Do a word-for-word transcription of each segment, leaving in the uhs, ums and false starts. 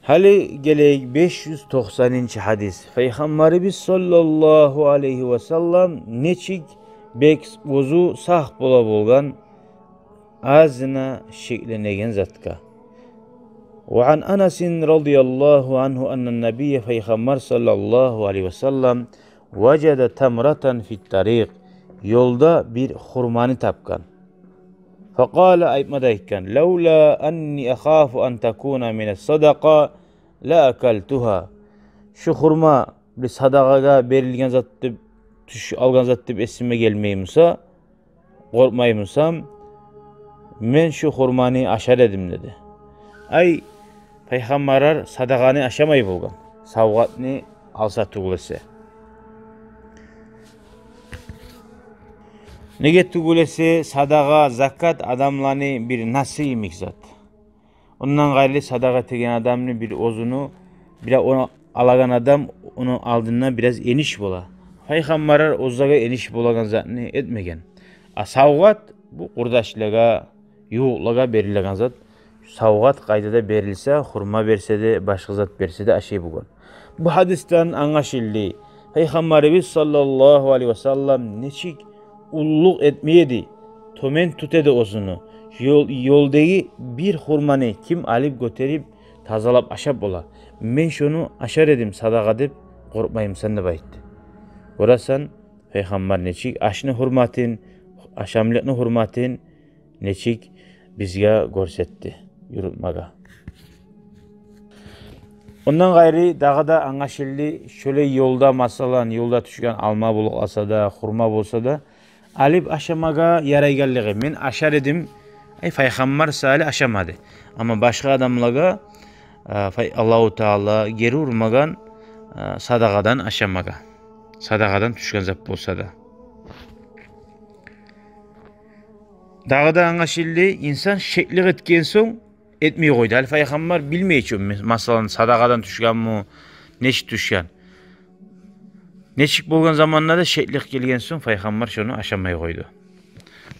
Гьали гелейик беш юз токъсанынчы гьадис. Пайхаммарыбыз саллаллагьу алайгьи васаллам нечик бек оьзю сакъ бола болгъан азына шекленеген затгъа. وعن أنس رضي الله عنه أن النبي, Пайхаммар саллаллагьу алайгьи васаллам, وجد تمرة في الطريق, ёлда бир хурманы тапгъан. فقال, айтма да айтгъан: لولا أني أخاف أن تكون من الصدقة لأكلتها. Шу хурма бир садагъагъа берилген зат деп, тюш алгъан зат деп эсиме гелмей буса, къоркъмай бусам, мен шу хурманы ашар эдим, деди. Ай, пайхаммарлар садагъаны ашамай болгъан, савгъатны алса тюгюл эсе. Неге тюгюл эсе, садагъа, закат адамланы бир насы йимик зат. Ондан къайры садагъа этеген адамны бир оьзюню, бир ону алагъан адам, ону алдында бираз эниш бола. Пайхаммарлар оьзлеге эниш болагъан затны этмеген. А савгъат бу къурдашлагъа, ювукълагъа берилеген зат. Савгъат къайда да берилсе, хурма берсе де, башгъа зат берсе де, ашай болгъан. Бу гьадисден англашылды, Пайхаммарыбыз саллаллагьу алайгьи васаллам нечик уллулукъ этмей эди, тёбен тута эди оьзюню. Ёл, ёлдагъы бир хурманы ким алып гётерип, тазалап ашап бола. Мен шону ашар эдим садагъа деп, къоркъмай бусам деп айтды. Гёресен, Пайхаммар нечик ашны гьюрматын, ашамлыкъны гьюрматын нечик бизге гёрсетди юрютмеге. Ондан къайры дагъы да англашылды, шолай ёлда, масала, ёлда тюшген алма болуп къалса да, хурма болса да, алып ашамагъа ярайгъанлыгъы. Мен ашар эдим, ай, Пайхаммар саялы ашамады. Амма башгъа адамлагъа, а, Пай-, Аллагьу Таала гери урмагъан, а, садагъадан ашамагъа. Садагъадан тюшген зат болса да. Дагъы да англашылды, инсан шеклик этген сонг этмей къойду. Гьали Пайхаммар билмей чи, масала, садагъадан тюшгенми, нечик тюшген. Нечик болгъан заманда да шеклик гелген сонг, Пайхаммар шону ашамай къойду.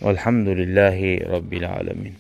Валгьамдулиллагьи раббил аламин.